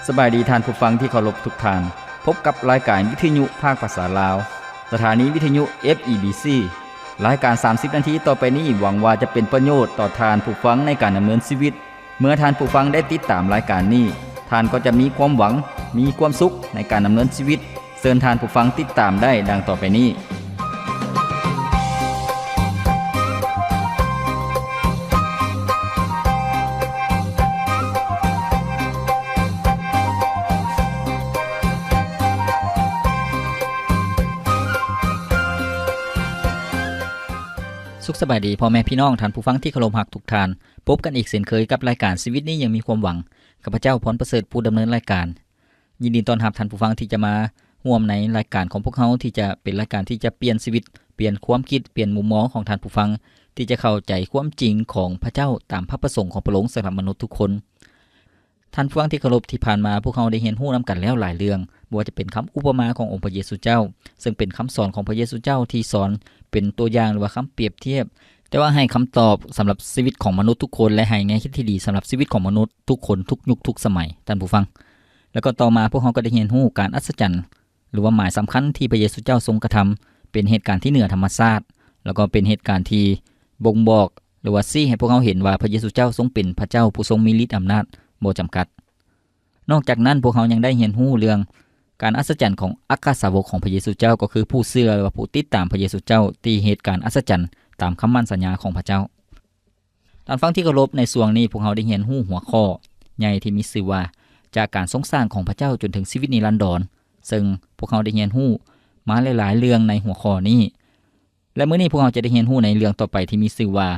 ສະບາຍດີທ່ານຜູ້ຟັງທີ່ເຄົາລົບທຸກທ່ານ. ພົບກັບລາຍການວິທະຍຸພາກພາສາລາວ, ສະຖານີວິທະຍຸ ເອຟ ອີ ບີ ຊີ. ລາຍການສາມສິບນາທີຕໍ່ໄປນີ້ ຫວັງວ່າຈະເປັນປະໂຫຍດຕໍ່ທ່ານຜູ້ຟັງໃນການດຳເນີນຊີວິດ. ເມື່ອທ່ານຜູ້ຟັງໄດ້ຕິດຕາມລາຍການນີ້, ທ່ານກໍຈະມີຄວາມຫວັງ, ມີຄວາມສຸກໃນການດຳເນີນຊີວິດ. ເຊີນທ່ານຜູ້ຟັງຕິດຕາມໄດ້ດັ່ງຕໍ່ໄປນີ້. ສຸກສະບາຍດີພໍ່ແມ່ພີ່ນ້ອງທ່ານຜູ້ຟັງທີ່ເຄົາລົບຮັກທຸກທ່ານ. ພົບກັນອີກເຊັ່ນເຄີຍກັບລາຍການຊີວິດນີ້ຍັງມີຄວາມຫວັງ. ຂ້າພະເຈົ້າ ພອນປະເສີດ ຜູ້ດຳເນີນລາຍການ. ຍິນດີຕ້ອນຮັບທ່ານຜູ້ຟັງທີ່ຈະມາຮ່ວມໃນລາຍການຂອງພວກເຮົາ ທີ່ຈະເປັນລາຍການທີ່ຈະປ່ຽນຊີວິດ, ປ່ຽນຄວາມຄິດ, ປ່ຽນມຸມມອງຂອງທ່ານຜູ້ຟັງ ທີ່ຈະເຂົ້າໃຈຄວາມຈິງຂອງພະເຈົ້າຕາມພະປະສົງຂອງພະອົງສຳລັບມະນຸດທຸກຄົນ. ທ່ານຜູ້ຟັງທີ່ເຄົາລົບ, ທີ່ຜ່ານມາພວກເຮົາໄດ້ຮຽນຮູ້ນຳກັນແລ້ວຫຼາຍເລື່ອງ, ບໍ່ວ່າຈະເປັນຄຳອຸປະມາຂອງອົງພະເຢຊູເຈົ້າ, ເຊິ່ງເປັນຄຳສອນຂອງພະເຢຊູເຈົ້າທີ່ສອນເປັນຕົວຢ່າງ ຫຼືວ່າຄຳປຽບທຽບ, ແຕ່ວ່າໃຫ້ຄຳຕອບສຳລັບຊີວິດຂອງມະນຸດທຸກຄົນ ແລະ ໃຫ້ແນວຄິດທີ່ດີສຳລັບຊີວິດຂອງມະນຸດທຸກຄົນ ທຸກຍຸກທຸກສະໄໝ, ທ່ານຜູ້ຟັງ. ແລ້ວກໍຕໍ່ມາພວກເຮົາກໍໄດ້ຮຽນຮູ້ການອັດສະຈັນ ຫຼືວ່າໝາຍສຳຄັນທີ່ພະເຢຊູເຈົ້າຊົງກະທຳ ເປັນເຫດການທີ່ເໜືອທຳມະຊາດ ແລ້ວກໍເປັນເຫດການທີ່ບົ່ງບອກ ຫຼືວ່າຊີ້ໃຫ້ພວກເຮົາເຫັນວ່າພະເຢຊູເຈົ້າຊົງເປັນພະເຈົ້າຜູ້ຊົງມີລິດອຳນາດບໍ່ຈຳກັດ. ນອກຈາກນັ້ນ, ພວກເຮົາຍັງໄດ້ຮຽນຮູ້ເລື່ອງການອັດສະຈັນຂອງອັກຄະສາວົກຂອງພະເຢຊູເຈົ້າ, ກໍຄືຜູ້ເຊື່ອ ຫຼືວ່າຜູ້ຕິດຕາມພະເຢຊູເຈົ້າທີ່ເຮັດການອັດສະຈັນຕາມຄຳໝັ້ນສັນຍາຂອງພະເຈົ້າ. ທ່ານຟັງທີ່ເຄົາລົບ, ໃນຊ່ວງນີ້ພວກເຮົາໄດ້ຮຽນຮູ້ຫົວຂໍ້ໃຫຍ່ທີ່ມີຊື່ວ່າ ຈາກການຊົງສ້າງຂອງພະເຈົ້າຈົນເຖິງຊີວິດນິລັນດອນ, ເຊິ່ງພວກເຮົາໄດ້ຮຽນຮູ້ມາຫຼາຍໆເລື່ອງໃນຫົວຂໍ້ນີ້ ແລະ ມື້ນີ້ພວກເຮົາຈະໄດ້ຮຽນຮູ້ໃນເລື່ອງຕໍ່ໄປທີ່ມີຊື່ວ່າ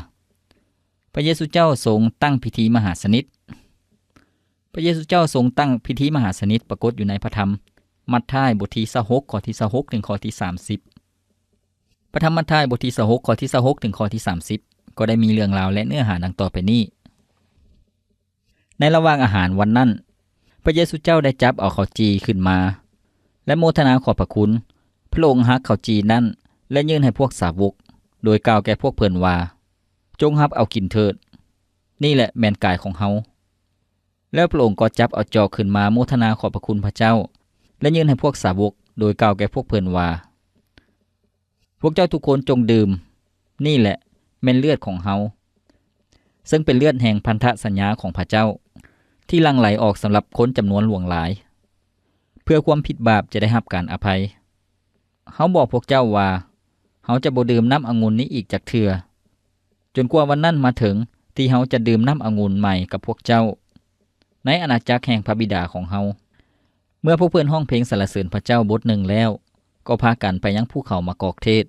ພະເຢຊູເຈົ້າຊົງຕັ້ງພິທີມະຫາສະນິດ. ພະເຢຊູເຈົ້າຊົງຕັ້ງພິທີມະຫາສະນິດປາກົດຢູ່ໃນພະທຳມັດທາຍ ບົດທີຊາວຫົກ ຂໍ້ທີຊາວຫົກ ເຖິງຂໍ້ທີສາມສິບ. ພະທຳມັດທາຍ ບົດທີຊາວຫົກ ຂໍ້ທີຊາວຫົກ ເຖິງຂໍ້ທີສາມສິບ ກໍໄດ້ມີເລື່ອງລາວ ແລະ ເນື້ອຫາດັ່ງຕໍ່ໄປນີ້. ໃນລະຫວ່າງອາຫານວັນນັ້ນ, ພະເຢຊູເຈົ້າໄດ້ຈັບເອົາເຂົ້າຈີ່ຂຶ້ນມາ ແລະ ໂມທະນາຂອບພະຄຸນ. ພະອົງຫັກເຂົ້າຈີ່ນັ້ນ ແລະ ຍື່ນໃຫ້ພວກສາວົກ, ໂດຍກ່າວແກ່ພວກເພິ່ນວ່າ, ຈົ່ງຮັບເອົາກິນເຖີດ, ນີ້ແຫຼະແມ່ນກາຍຂອງເຮົາ. ແລ້ວພະອົງກໍຈັບເອົາຈອກຂຶ້ນມາໂມທະນາຂອບພະຄຸນພະເຈົ້າ ແລະ ຍື່ນໃຫ້ພວກສາວົກ, ໂດຍກ່າວແກ່ພວກເພິ່ນວ່າ, ພວກເຈົ້າທຸກຄົນຈົ່ງດື່ມ, ນີ້ແຫຼະແມ່ນເລືອດຂອງເຮົາ, ເຊິ່ງເປັນເລືອດແຫ່ງພັນທະສັນຍາຂອງພະເຈົ້າ, ທີ່ຫຼັ່ງໄຫຼອອກສຳລັບຄົນຈຳນວນຫຼວງຫຼາຍ, ເພື່ອຄວາມຜິດບາບຈະໄດ້ຮັບການອະໄພ. ເຮົາບອກພວກເຈົ້າວ່າ, ເຮົາຈະບໍ່ດື່ມນ້ຳອະງຸ່ນນີ້ອີກຈັກເທື່ອ, ຈົນກວ່າວັນນັ້ນມາເຖິງ, ທີ່ເຮົາຈະດື່ມນ້ຳອະງຸ່ນໃໝ່ກັບພວກເຈົ້າ ໃນອານາຈັກແຫ່ງພະບິດາຂອງເຮົາ. ເມື່ອພວກເພິ່ນຮ້ອງເພງສັນລະເສີນພະເຈົ້າບົດໜຶ່ງແລ້ວ, ກໍພາກັນໄປຍັງພູເຂົາໝາກອກເທດ.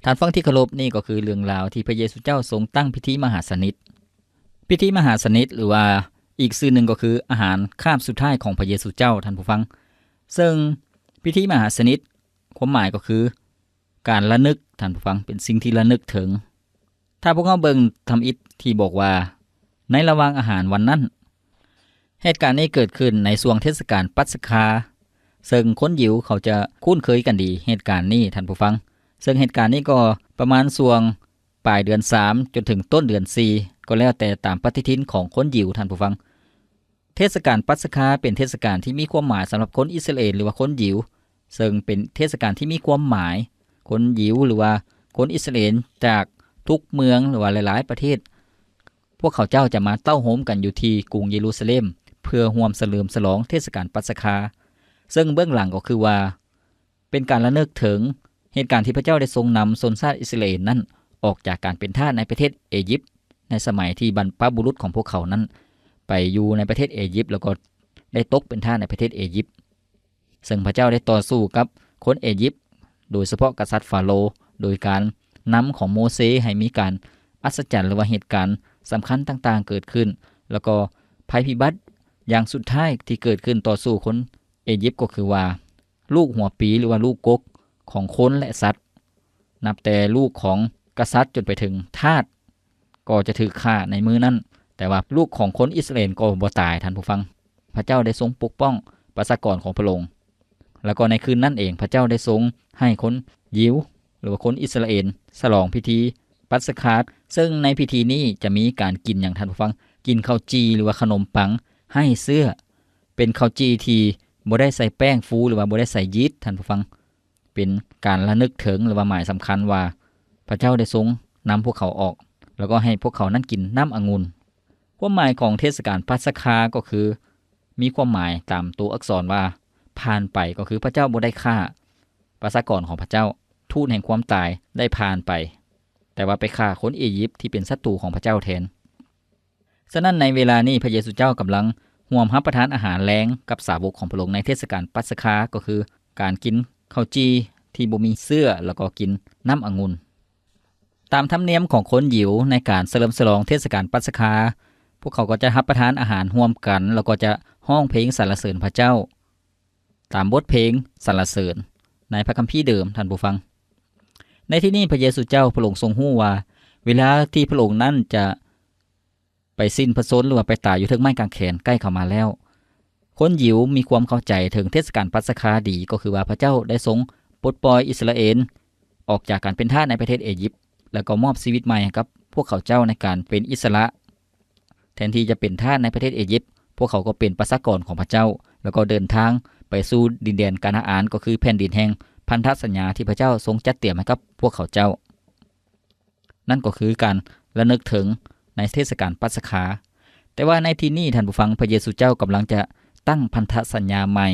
ທ່ານຟັງທີ່ເຄົາລົບ, ນີ້ກໍຄືເລື່ອງລາວທີ່ພະເຢຊູເຈົ້າຊົງຕັ້ງພິທີມະຫາສະນິດ. ພິທີມະຫາສະນິດ ຫຼືວ່າອີກຊື່ໜຶ່ງກໍຄືອາຫານຄາບສຸດທ້າຍຂອງພະເຢຊູເຈົ້າ, ທ່ານຜູ້ຟັງ. ເຊິ່ງພິທີມະຫາສະນິດ, ຄວາມໝາຍກໍຄື ການລະນຶກ, ທ່ານຜູ້ຟັງ, ເປັນສິ່ງທີ່ລະນຶກເຖິງ. ຖ້າພວກເຮົາເບິ່ງທຳອິດທີ່ບອກວ່າ ໃນລະຫວ່າງອາຫານວັນນັ້ນ, ເຫດການນີ້ເກີດຂຶ້ນໃນຊ່ວງເທດສະການປັດສະຄາ, ເຊິ່ງຄົນຢິວເຂົາຈະຄຸ້ນເຄີຍກັນດີເຫດການນີ້, ທ່ານຜູ້ຟັງ. ເຊິ່ງເຫດການນີ້ກໍປະມານຊ່ວງປາຍເດືອນສາມ ຈົນເຖິງຕົ້ນເດືອນສີ່ ກໍແລ້ວແຕ່ຕາມປະຕິທິນຂອງຄົນຢິວ, ທ່ານຜູ້ຟັງ. ເທດສະການປັດສະຄາເປັນເທດສະການທີ່ມີຄວາມໝາຍສຳລັບຄົນອິດສະຣາເອນ ຫຼືວ່າຄົນຢິວ, ເຊິ່ງເປັນເທດສະການທີ່ມີຄວາມໝາຍ, ຄົນຢິວ ຫຼືວ່າຄົນອິດສະຣາເອນຈາກທຸກເມືອງ ຫຼືວ່າຫຼາຍໆປະເທດ, ພວກເຂົາເຈົ້າຈະມາເຕົ້າໂຮມກັນຢູ່ທີ່ກຸງເຢຣູຊາເລັມ ເພື່ອຮ່ວມສະເຫຼີມສະຫຼອງເທດສະການປັດສະຄາ. ເຊິ່ງເບື້ອງຫຼັງກໍຄືວ່າ ເປັນການລະນຶກເຖິງເຫດການທີ່ພະເຈົ້າໄດ້ຊົງນຳຊົນຊາດອິດສະຣາເອນນັ້ນ ອອກຈາກການເປັນທາດໃນປະເທດເອຢິບ, ໃນສະໄໝທີ່ບັນພະບຸລຸດຂອງພວກເຂົານັ້ນໄປຢູ່ໃນປະເທດເອຢິບ ແລ້ວກໍໄດ້ຕົກເປັນທາດໃນປະເທດເອຢິບ. ເຊິ່ງພະເຈົ້າໄດ້ຕໍ່ສູ້ກັບຄົນເອຢິບ, ໂດຍສະເພາະກະສັດຟາໂຣ, ໂດຍການນຳຂອງໂມເຊໃຫ້ມີການອັດສະຈັນ ຫຼືວ່າເຫດການສຳຄັນຕ່າງໆເກີດຂຶ້ນ, ແລ້ວກໍໄພພິບັດຢ່າງສຸດທ້າຍທີ່ເກີດຂຶ້ນຕໍ່ສູ້ຄົນເອຢິບກໍຄືວ່າ ລູກຫົວປີ ຫຼືວ່າລູກກົກຂອງຄົນ ແລະ ສັດ, ນັບແຕ່ລູກຂອງກະສັດຈົນໄປເຖິງທາດ ກໍຈະຖືກຂ້າໃນມື້ນັ້ນ, ແຕ່ວ່າລູກຂອງຄົນອິດສະຣາເອນກໍບໍ່ຕາຍ, ທ່ານຜູ້ຟັງ. ພະເຈົ້າໄດ້ຊົງປົກປ້ອງປະຊາກອນຂອງພະອົງ, ແລ້ວກໍໃນຄືນນັ້ນເອງ ພະເຈົ້າໄດ້ຊົງໃຫ້ຄົນຢິວ ຫຼືວ່າຄົນອິດສະຣາເອນສະຫຼອງພິທີປັດສະຄາ, ເຊິ່ງໃນພິທີນີ້ຈະມີການກິນຫຍັງ, ທ່ານຜູ້ຟັງ? ກິນເຂົ້າຈີ່ ຫຼືວ່າຂະໜົມປັງໄຮ້ເຊື້ອ, ເປັນເຂົ້າຈີ່ທີ່ບໍ່ໄດ້ໃສ່ແປ້ງຟູ ຫຼືວ່າບໍ່ໄດ້ໃສ່ຢີດ, ທ່ານຜູ້ຟັງ. ເປັນການລະນຶກເຖິງ ຫຼືວ່າໝາຍສຳຄັນວ່າ ພະເຈົ້າໄດ້ຊົງນຳພວກເຂົາອອກ ແລ້ວກໍໃຫ້ພວກເຂົານັ້ນກິນນ້ຳອະງຸ່ນ. ຄວາມໝາຍຂອງເທດສະການປັດສະຄາກໍຄື ມີຄວາມໝາຍຕາມຕົວອັກສອນວ່າ ຜ່ານໄປ, ກໍຄືພະເຈົ້າບໍ່ໄດ້ຂ້າປະຊາກອນຂອງພະເຈົ້າ, ທູດແຫ່ງຄວາມຕາຍໄດ້ຜ່ານໄປ, ແຕ່ວ່າໄປຂ້າຄົນອີຢິບທີ່ເປັນສັດຕູຂອງພະເຈົ້າແທນ. ສະນັ້ນໃນເວລານີ້ ພະເຢຊູເຈົ້າກຳລັງຮ່ວມຮັບປະທານອາຫານແລງກັບສາວົກຂອງພະອົງໃນເທດສະການປັດສະຄາ, ກໍຄືການກິນເຂົ້າຈີ່ທີ່ບໍ່ມີເຊື້ອ ແລ້ວກໍກິນນ້ຳອະງຸ່ນ. ຕາມທຳນຽມຂອງຄົນຢິວ, ໃນການສະເຫຼີມສະຫຼອງເທດສະການປັດສະຄາ, ພວກເຂົາກໍຈະຮັບປະທານອາຫານຮ່ວມກັນ ແລ້ວກໍຈະຮ້ອງເພງສັນລະເສີນພະເຈົ້າ ຕາມບົດເພງສັນລະເສີນໃນພະຄຳພີເດີມ, ທ່ານຜູ້ຟັງ. ໃນທີ່ນີ້ພະເຢຊູເຈົ້າພະອົງຊົງຮູ້ວ່າ ເວລາທີ່ພະອົງນັ້ນຈະໄປສິ້ນພະຊົນ ຫຼືວ່າໄປຕາຍຢູ່ເທິງໄມ້ກາງແຂນໃກ້ເຂົ້າມາແລ້ວ. ຄົນຢິວມີຄວາມເຂົ້າໃຈເຖິງເທດສະການປັດສະຄາດີ, ກໍຄືວ່າພະເຈົ້າໄດ້ຊົງປົດປ່ອຍອິດສະຣາເອນອອກຈາກການເປັນທາດໃນປະເທດເອຢິບ, ແລ້ວກໍມອບຊີວິດໃໝ່ໃຫ້ກັບພວກເຂົາເຈົ້າໃນການເປັນອິດສະຫຼະ. ແທນທີ່ຈະເປັນທາດໃນປະເທດເອຢິບ, ພວກເຂົາກໍເປັນປະຊາກອນຂອງພະເຈົ້າ, ແລ້ວກໍເດີນທາງໄປສູ່ດິນແດນການາອານ, ກໍຄືແຜ່ນດິນແຫ່ງພັນທະສັນຍາທີ່ພະເຈົ້າຊົງຈັດຕຽມໃຫ້ກັບພວກເຂົາເຈົ້າ. ນັ້ນກໍຄືການລະນຶກເຖິງໃນເທດສະການປັດສະຄາ. ແຕ່ວ່າໃນທີ່ນີ້, ທ່ານຜູ້ຟັງ, ພະເຢຊູເຈົ້າກຳລັງຈະຕັ້ງພັນທະສັນຍາໃໝ່,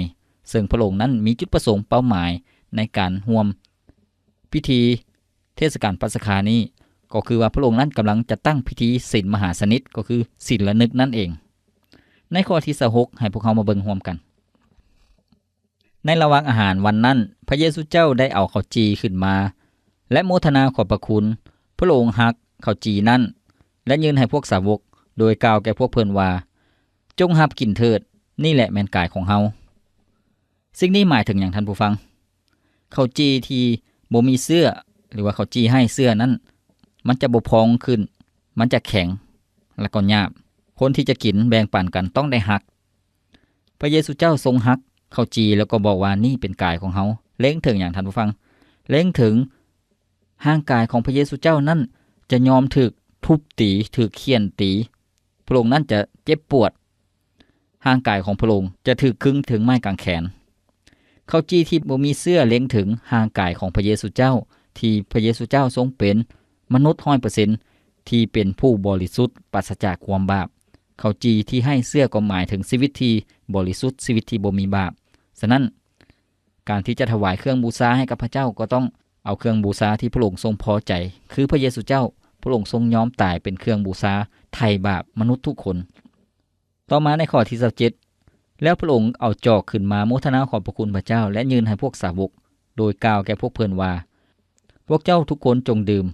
ເຊິ່ງພະອົງນັ້ນມີຈຸດປະສົງເປົ້າໝາຍໃນການຮ່ວມພິທີເທດສະການປັດສະຄານີ້, ກໍຄືວ່າພະອົງນັ້ນກຳລັງຈະຕັ້ງພິທີສິນມະຫາຊະນິດ, ກໍຄືສິນລະນຶກນັ້ນເອງ. ໃນຂໍ້ທີຊາວຫົກ ໃຫ້ພວກເຮົາມາເບິ່ງຮ່ວມກັນ. ໃນລະຫວ່າງອາຫານວັນນັ້ນ, ພະເຢຊູເຈົ້າໄດ້ເອົາເຂົ້າຈີ່ຂຶ້ນມາ ແລະ ໂມທະນາຂອບພະຄຸນ. ພະອົງຫັກເຂົ້າຈີ່ນັ້ນ ແລະ ຍື່ນໃຫ້ພວກສາວົກ, ໂດຍກ່າວແກ່ພວກເພິ່ນວ່າ, ຈົ່ງຮັບກິນເຖີດ, ນີ້ແຫຼະແມ່ນກາຍຂອງເຮົາ. ສິ່ງນີ້ໝາຍເຖິງຫຍັງ, ທ່ານຜູ້ຟັງ? ເຂົ້າຈີ່ທີ່ບໍ່ມີເຊື້ອ ຫຼືວ່າເຂົ້າຈີ່ໄຮ້ເຊື້ອນັ້ນ, ມັນຈະບໍ່ພອງຂຶ້ນ, ມັນຈະແຂງ ແລະ ກໍຫຍາບ. ຄົນທີ່ຈະກິນແບ່ງປັນກັນຕ້ອງໄດ້ຫັກ. ພະເຢຊູເຈົ້າຊົງຫັກເຂົ້າຈີ່ ແລ້ວກໍບອກວ່າ, ນີ້ເປັນກາຍຂອງເຮົາ. ເລັງເຖິງຫຍັງ, ທ່ານຜູ້ຟັງ? ເລັງເຖິງຮ່າງກາຍຂອງພະເຢຊູເຈົ້ານັ້ນຈະຍອມຖືກທຸບຕີ, ຖືກຂ້ຽນຕີ. ພະອົງນັ້ນຈະເຈັບປວດ. ຮ່າງກາຍຂອງພະອົງຈະຖືກຄຶງເຖິງໄມ້ກາງແຂນ. ເຂົ້າຈີ່ທີ່ບໍ່ມີເຊື້ອເລັງເຖິງຮ່າງກາຍຂອງພະເຢຊູເຈົ້າ, ທີ່ພະເຢຊູເຈົ້າຊົງເປັນມະນຸດຮ້ອຍເປີເຊັນ ທີ່ເປັນຜູ້ບໍລິສຸດ, ປາສະຈາກຄວາມບາບ. ເຂົ້າຈີ່ທີ່ໄຮ້ເຊື້ອກໍໝາຍເຖິງຊີວິດທີ່ບໍລິສຸດ, ຊີວິດທີ່ບໍ່ມີບາບ. ສະນັ້ນ, ການທີ່ຈະຖວາຍເຄື່ອງບູຊາໃຫ້ກັບພະເຈົ້າ, ກໍຕ້ອງເອົາເຄື່ອງບູຊາທີ່ພະອົງຊົງພໍໃຈ, ຄືພະເຢຊູເຈົ້າ, ພະອົງຊົງຍອມຕາຍເປັນເຄື່ອງບູຊາໄຖ່ບາບມະນຸດທຸກຄົນ. ຕໍ່ມາໃນຂໍ້ທີຊາວເຈັດ, ແລ້ວພະອົງເອົາຈອກຂຶ້ນມາໂມທະນາຂອບພະຄຸນພະເຈົ້າ ແລະ ຍື່ນໃຫ້ພວກສາວົກ, ໂດຍກ່າວແກ່ພວກເພິ່ນວ່າ, ພວກເຈົ້າທຸກຄົນຈົ່ງດື່ມ.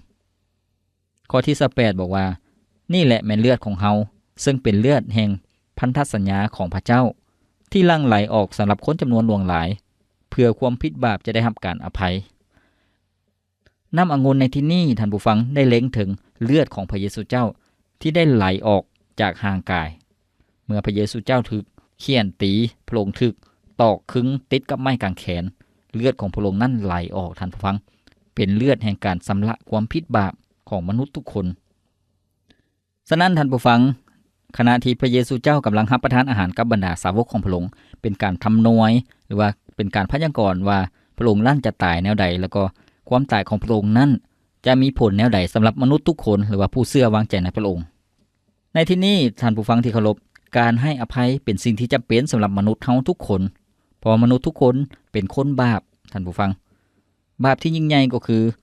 ຂໍ້ທີຊາວແປດບອກວ່າ, ນີ້ແຫຼະແມ່ນເລືອດຂອງເຮົາ, ເຊິ່ງເປັນເລືອດແຫ່ງພັນທະສັນຍາຂອງພະເຈົ້າ, ທີ່ຫຼັ່ງໄຫຼອອກສຳລັບຄົນຈຳນວນຫຼວງຫຼາຍ, ເພື່ອຄວາມຜິດບາບຈະໄດ້ຮັບການອະໄພ. ນ້ຳອະງຸ່ນໃນທີ່ນີ້, ທ່ານຜູ້ຟັງ, ໄດ້ເລັງເຖິງເລືອດຂອງພະເຢຊູເຈົ້າທີ່ໄດ້ໄຫຼອອກຈາກຮ່າງກາຍ. ເມື່ອພະເຢຊູເຈົ້າຖືກຂ້ຽນຕີ, ພະອົງຖືກຕອກຄຶງຕິດກັບໄມ້ກາງແຂນ, ເລືອດຂອງພະອົງນັ້ນໄຫຼອອກ, ທ່ານຜູ້ຟັງ, ເປັນເລືອດແຫ່ງການຊຳລະຄວາມຜິດບາບຂອງມະນຸດທຸກຄົນ. ສະນັ້ນທ່ານຜູ້ຟັງ, ຂະນະທີ່ພະເຢຊູເຈົ້າກຳລັງຮັບປະທານອາຫານກັບບັນດາສາວົກຂອງພະອົງ, ເປັນການທຳນວຍ ຫຼືວ່າເປັນການພະຍາກອນວ່າພະອົງນັ້ນຈະຕາຍແນວໃດ, ແລ້ວກໍຄວາມຕາຍຂອງພະອົງນັ້ນຈະມີຜົນແນວໃດສຳລັບມະນຸດທຸກຄົນ ຫຼືວ່າຜູ້ເຊື່ອວາງໃຈໃນພະອົງ. ໃນທີ່ນີ້, ທ່ານຜູ້ຟັງທີ່ເຄົາລົບ, ການໃຫ້ອະໄພເປັນສິ່ງທີ່ຈຳເປັນສຳລັບມະນຸດເຮົາທຸກຄົນ, ເພາະມະນຸດທຸກຄົນເປັນຄົນບາບ, ທ່ານຜູ້ຟັງ. ບາບທີ່ຍິ່ງໃຫຍ່ກໍຄື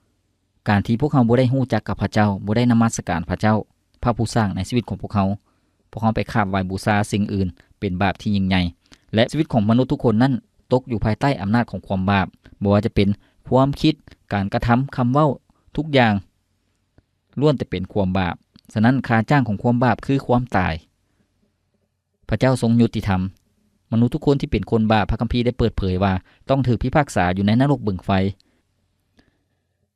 ການທີ່ພວກເຮົາບໍ່ໄດ້ຮູ້ຈັກກັບພະເຈົ້າ, ບໍ່ໄດ້ນະມັດສະການພະເຈົ້າ, ພະຜູ້ສ້າງໃນຊີວິດຂອງພວກເຮົາ. ພວກເຮົາໄປຂາບໄຫວ້ບູຊາສິ່ງອື່ນ, ເປັນບາບທີ່ຍິ່ງໃຫຍ່. ແລະ ຊີວິດຂອງມະນຸດທຸກຄົນນັ້ນຕົກຢູ່ພາຍໃຕ້ອຳນາດຂອງຄວາມບາບ, ບໍ່ວ່າຈະເປັນຄວາມຄິດ, ການກະທຳ, ຄຳເວົ້າ, ທຸກຢ່າງ ລ້ວນແຕ່ເປັນຄວາມບາບ. ສະນັ້ນ, ຄ່າຈ້າງຂອງຄວາມບາບຄືຄວາມຕາຍ. ພະເຈົ້າຊົງຍຸຕິທຳ. ມະນຸດທຸກຄົນທີ່ເປັນຄົນບາບ, ພະຄຳພີໄດ້ເປີດເຜີຍວ່າຕ້ອງຖືກພິພາກສາຢູ່ໃນນະລົກບຶງໄຟ.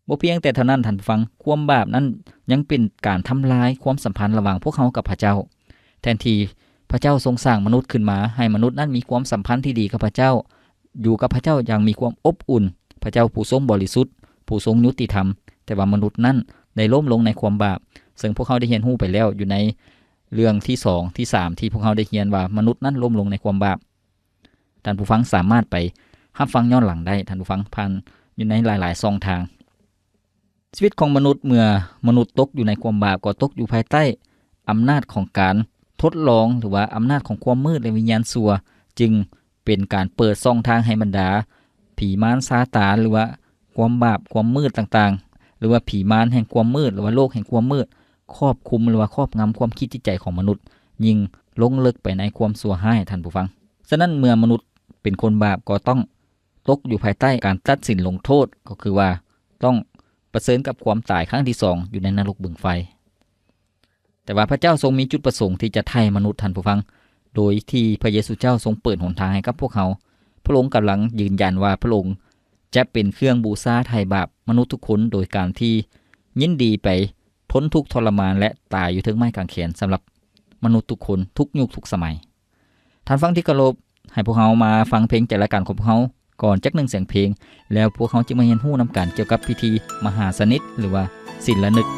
ບໍ່ພຽງແຕ່ເທົ່ານັ້ນ, ທ່ານຜູ້ຟັງ, ຄວາມບາບນັ້ນຍັງເປັນການທຳລາຍຄວາມສຳພັນລະຫວ່າງພວກເຮົາກັບພະເຈົ້າ. ແທນທີ່ພະເຈົ້າຊົງສ້າງມະນຸດຂຶ້ນມາ, ໃຫ້ມະນຸດນັ້ນມີຄວາມສຳພັນທີ່ດີກັບພະເຈົ້າ, ຢູ່ກັບພະເຈົ້າຢ່າງມີຄວາມອົບອຸ່ນ, ພະເຈົ້າຜູ້ຊົງບໍລິສຸດ, ຜູ້ຊົງຍຸຕິທຳ, ແຕ່ວ່າມະນຸດນັ້ນໄດ້ລົ້ມລົງໃນຄວາມບາບ, ເຊິ່ງພວກເຮົາໄດ້ຮຽນຮູ້ໄປແລ້ວຢູ່ໃນເລື່ອງທີສອງ, ທີສາມ ທີ່ພວກເຮົາໄດ້ຮຽນວ່າມະນຸດນັ້ນລົ້ມລົງໃນຄວາມບາບ. ທ່ານຜູ້ຟັງສາມາດໄປຮັບຟັງຍ້ອນຫຼັງໄດ້ ທ່ານຜູ້ຟັງ, ຜ່ານຢູ່ໃນຫຼາຍໆຊ່ອງທາງ. ຊີວິດຂອງມະນຸດ ເມື່ອມະນຸດຕົກຢູ່ໃນຄວາມບາບ ກໍຕົກຢູ່ພາຍໃຕ້ອຳນາດຂອງການທົດລອງ ຫຼືວ່າອຳນາດຂອງຄວາມມືດ ແລະ ວິນຍານຊົ່ວ ຈຶ່ງເປັນການເປີດຊ່ອງທາງໃຫ້ບັນດາຜີມານຊາຕານ ຫຼືວ່າຄວາມບາບ ຄວາມມືດຕ່າງໆ ຫຼືວ່າຜີມານແຫ່ງຄວາມມືດ ຫຼືວ່າໂລກແຫ່ງຄວາມມືດ ຄອບຄຸມ ຫຼືວ່າຄອບງຳຄວາມຄິດຈິດໃຈຂອງມະນຸດ ຍິ່ງລົງເລິກໄປໃນຄວາມຊົ່ວຮ້າຍ ທ່ານຜູ້ຟັງ. ສະນັ້ນ ເມື່ອມະນຸດເປັນຄົນບາບ ກໍຕ້ອງຕົກຢູ່ພາຍໃຕ້ການຕັດສິນລົງໂທດ ກໍຄືວ່າຕ້ອງປະເຊີນກັບຄວາມຕາຍຄັ້ງທີສອງ ຢູ່ໃນນະລົກບຶງໄຟ. ແຕ່ວ່າພະເຈົ້າຊົງມີຈຸດປະສົງທີ່ຈະໄຖ່ມະນຸດ ທ່ານຜູ້ຟັງ, ໂດຍທີ່ພະເຢຊູເຈົ້າຊົງເປີດຫົນທາງໃຫ້ກັບພວກເຮົາ. ພະອົງກຳລັງຢືນຢັນວ່າພະອົງຈະເປັນເຄື່ອງບູຊາໄຖ່ບາບມະນຸດທຸກຄົນ ໂດຍການທີ່ຍິນດີໄປທົນທຸກທໍລະມານ ແລະ ຕາຍຢູ່ເທິງໄມ້ກາງແຂນສຳລັບມະນຸດທຸກຄົນ ທຸກຍຸກທຸກສະໄໝ. ທ່ານຟັງທີ່ເຄົາລົບ, ໃຫ້ພວກເຮົາມາຟັງເພງຈາກລາຍການຂອງພວກເຮົາ ກ່ອນຈັກໜຶ່ງສຽງເພງ, ແລ້ວພວກເຮົາຈຶ່ງມາຮຽນຮູ້ນຳກັນກ່ຽວກັບພິທີມະຫາສະນິດ ຫຼືວ່າສິນລະນຶກ.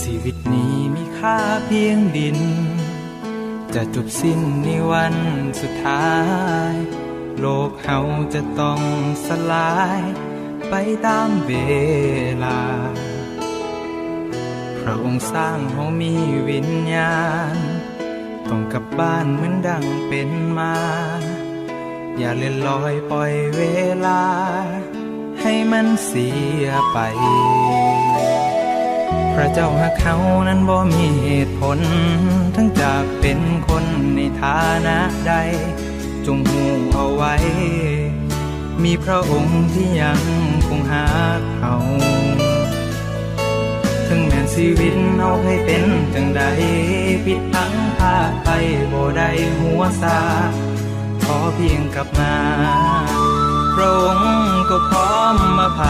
ຊີວິດນີ້ມີຄ່າພຽງດິນ ຈະຈົບສິ້ນໃນວັນສຸດທ້າຍ. ໂລກເຮົາຈະຕ້ອງສະຫຼາຍໄປຕາມເວລາ. ພະອົງສ້າງເຮົາມີວິນຍານ ຕ້ອງກັບບ້ານເໝືອນດັ່ງເປັນມາ. ຢ່າເລື່ອນລອຍປ່ອຍເວລາໃຫ້ມັນເສຍໄປ. ພະເຈົ້າຮັກເຮົານັ້ນບໍ່ມີເຫດຜົນ ເຖິງຈະເປັນຄົນໃນຖານະໃດ. ຈົ່ງຮູ້ເອົາໄວ້ ມີພະອົງທີ່ຍັງຄົງຮັກເຮົາ. ເຖິງແມ່ນຊີວິດເຮົາໃຫ້ເປັນຈັ່ງໃດ ຜິດພັງພາດໄປບໍ່ໄດ້ຫົວຊາ ຂໍພຽງກັບມາ ພະອົງກໍພ້ອມອະໄພ.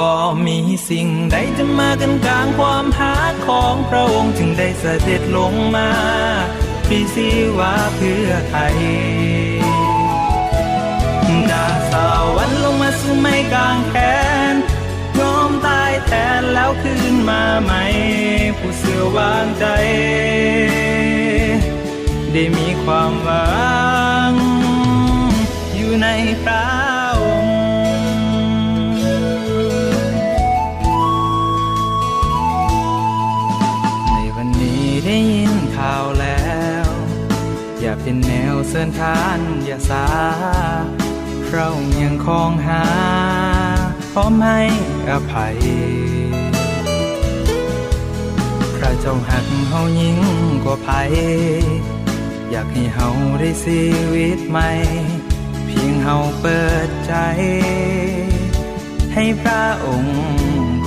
ບໍ່ມີສິ່ງໃດຈະມາກັ້ນກາງຄວາມຮັກຂອງພະອົງ ຈຶ່ງໄດ້ສະເດັດລົງມາ ພຣີຊີວະເພື່ອໄຖ່ ຈາກສະຫວັນລົງມາສູ່ໄມ້ກາງແຂນ ຍອມຕາຍແທນແລ້ວຄືນມາໃໝ່ ຜູ້ເຊື່ອວາງໃຈ ໄດ້ມີຄວາມຫວັງຢູ່ໃນພະອົງ. ໃນວັນນີ້ໄດ້ຍິນຂ່າວແລ້ວ ຢ່າເປັນແນວເຊີນທ່ານຢ່າຊາ ພະອົງຍັງຄອງຫາ ພ້ອມໃຫ້ອະໄພ. ພະເຈົ້າຮັກເຮົາຍິ່ງກວ່າໃຜ ຢາກໃຫ້ເຮົາໄດ້ຊີວິດໃໝ່ ພຽງເຮົາເປີດໃຈ ໃຫ້ພະອົງ